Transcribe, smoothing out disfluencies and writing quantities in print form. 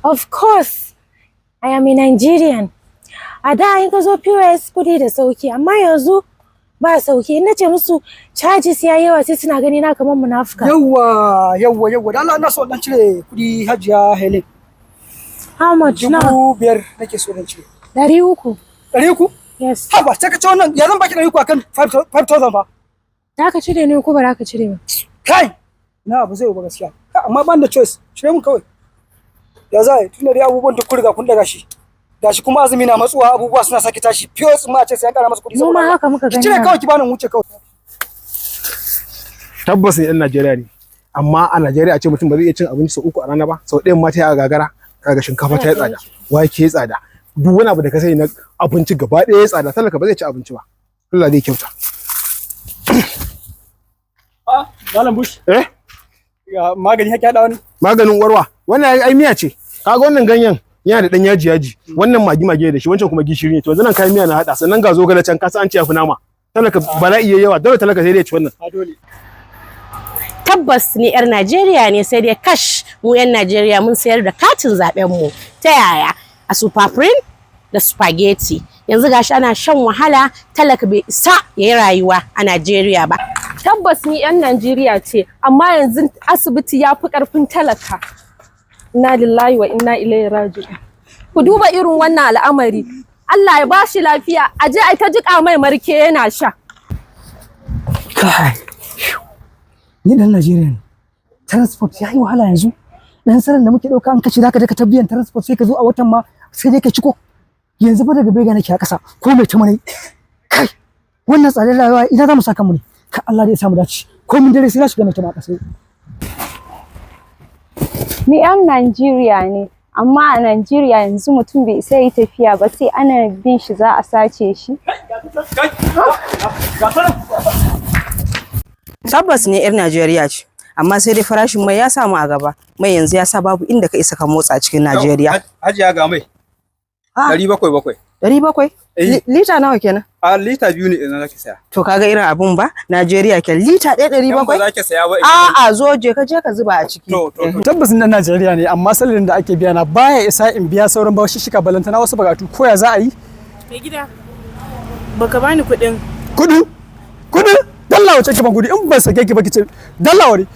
Of course, I am a Nigerian. A da in ka zo POS kudi da sauki, amma yanzu ba sauki. In nace musu charges ya yawa, sai suna gani na kamar munafuka. Yawwa, yawwa, yawwa. Da Allah ina so dan cire kuɗi, Hajiya Helen. How much now? 5,000 nake so dan cire. 300. 300? Yes. Haba, sai ka ce wannan ya zan baki 300 akan 5000 ba. Za ka cire ne ko ba za ka cire ba? Kai! Na ba zai yi ba gaskiya. Amma ban da choice, cire mun kawai. Ya za a yi, tunda dai abubuwan duk kun riga kun daga shi. Gashi kuma azumi na matsuwa, abubuwa suna sake tashi. POS ma a ce sai an kara masa kuɗi Mu ma saboda haka muka Ki gani. cire kawai, ki bani in wuce kawai. Tabbas ne ɗan Najeriya ne, amma a Najeriya a ce mutum ba zai iya cin abinci sau 3 a rana ba, sau ɗayan ma ta yi a gagara. Kaga shinkafa ta yi tsada, wake ya tsada, duk wani abu da ka sani na abinci gaba ɗaya ya tsada. Talaka ba zai ci abinci ba. Allah zai kyauta. Ah, Malam Bush. Eh. Ya magani hake hada wani? Maganin warwa wannan ai miya ce. Kaga wannan ganyen yana da dan yaji yaji, wannan magi magi da shi, wancan kuma gishiri ne. To yanzu nan kayan miya na hada, sannan ga zogale can, ka san an ce yafi nama. Talaka bala'i yayi yawa, dole talaka sai dai ya ci wannan. A dole. Tabbas ni 'yar Najeriya ne, sai dai kash, mu 'yan Najeriya mun sayar da katin zaben mu. Ta yaya? A Super da spaghetti. Yanzu gashi ana shan wahala, talaka bai isa ya yi rayuwa a Najeriya ba. Tabbas ni 'yan Najeriya ce, amma yanzu asibiti ya fi ƙarfin talaka. Inna lillahi wa inna ilaihi raji'un. Ku duba irin wannan al'amari. Allah ya bashi lafiya, a je ai ta jiƙa mai marke yana sha. Kai. Ni dan Najeriya ne. Transport ya yi wahala yanzu. Dan sanin da muke ɗauka, an kace zaka je ka tabbiyan transport, sai ka zo a watan ma sai dai ka ciko. Yanzu fa daga Bega nake a ƙasa ko mai ta manai. Kai, wannan tsadar rayuwa, ina za mu saka mu ne? Ka Allah dai ya samu dace. Ko mun dare sai na shiga mai ta ma ƙasa. Ni 'yan Najeriya ne, amma a Najeriya yanzu mutum bai isa yi tafiya ba, sai ana bin shi za a sace shi. Tabbas ne 'yar Najeriya ce, amma sai dai farashin mai ya samu a gaba. Mai yanzu ya sa babu inda ka isa ka motsa cikin Najeriya. Hajiya, ga mai. 700 7. 700? Eh. Lita nawa kenan? A lita 2 ne idan zaki saya. To kaga irin abun ba? Najeriya ke lita ɗaya ɗari In ba bakwai? za ki saya ba. A'a, zo je ka zuba a ciki. To to to. Tabbas na Najeriya ne, amma salarin da ake biya na baya isa in biya sauran bashishika, balantana wasu bukatu. Ko ya za a yi? Mai gida, baka bani kuɗin. Kuɗi? Kuɗi? Dalla wace ki ban kuɗi, in ban sake ki ba kice dalla wani.